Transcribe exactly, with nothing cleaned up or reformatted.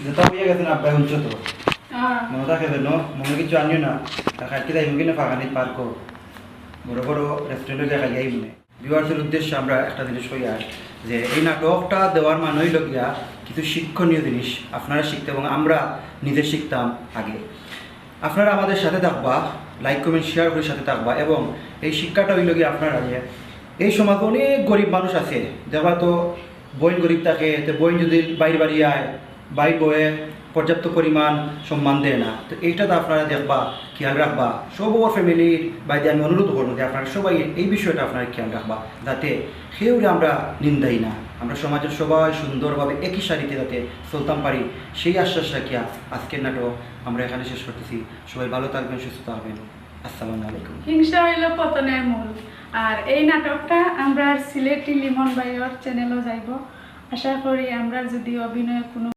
যেটা হইয়া গেছে না আব্বাই, শুনছো তো? মনে থাকে যেন, মনে কিছু আনিও না। আর কালকে যাইমু কিনা ফাগানিত পার্কও, বড় বড় রেস্টুরেন্টে গিয়া খাইয়া আইমু নে। ভিউয়ার্সের উদ্দেশ্যে আমরা একটা জিনিস কইয়ার, যে এই নাটকটা দেওয়ার মানে অইলো গিয়া কিছু শিক্ষণীয় জিনিস আপনারা শিখতে এবং আমরা নিজে শিখতাম আগে। আপনারা আমাদের সাথে থাকবা, লাইক কমেন্ট শেয়ার করি সাথে থাকবা। এবং এই শিক্ষাটা অইলো গিয়া আপনারা যে এই সমাজে অনেক গরিব মানুষ আছে, দেখবা তো বইন গরিব থাকে, তো বইন যদি বাইর বাড়ি আয়, বাইর বউয়ে পর্যাপ্ত পরিমাণ সম্মান দেয় না। তো এইটা তো আপনারা দেখবা, খেয়াল রাখবা। সব ফ্যামিলির বাইরে আমি অনুরোধ করবো যে আপনারা সবাই এই বিষয়টা আপনারা খেয়াল রাখবা, যাতে কেউরে আমরা নিন্দাই না, আমরা সমাজের সবাই সুন্দরভাবে একই সারিতে যাতে চলতাম পারি, সেই আশ্বাস রাখিয়া আজকের নাটক আমরা এখানে শেষ করতেছি। সবাই ভালো থাকবেন, সুস্থ থাকবেন। আসসালামু আলাইকুম। হিংসা হইল পতনের মূল। আর এই নাটকটা আমরা সিলেটি লিমন ভাইয়ের চ্যানেলও যাইব। আশা করি আমরা যদি অভিনয় কোনো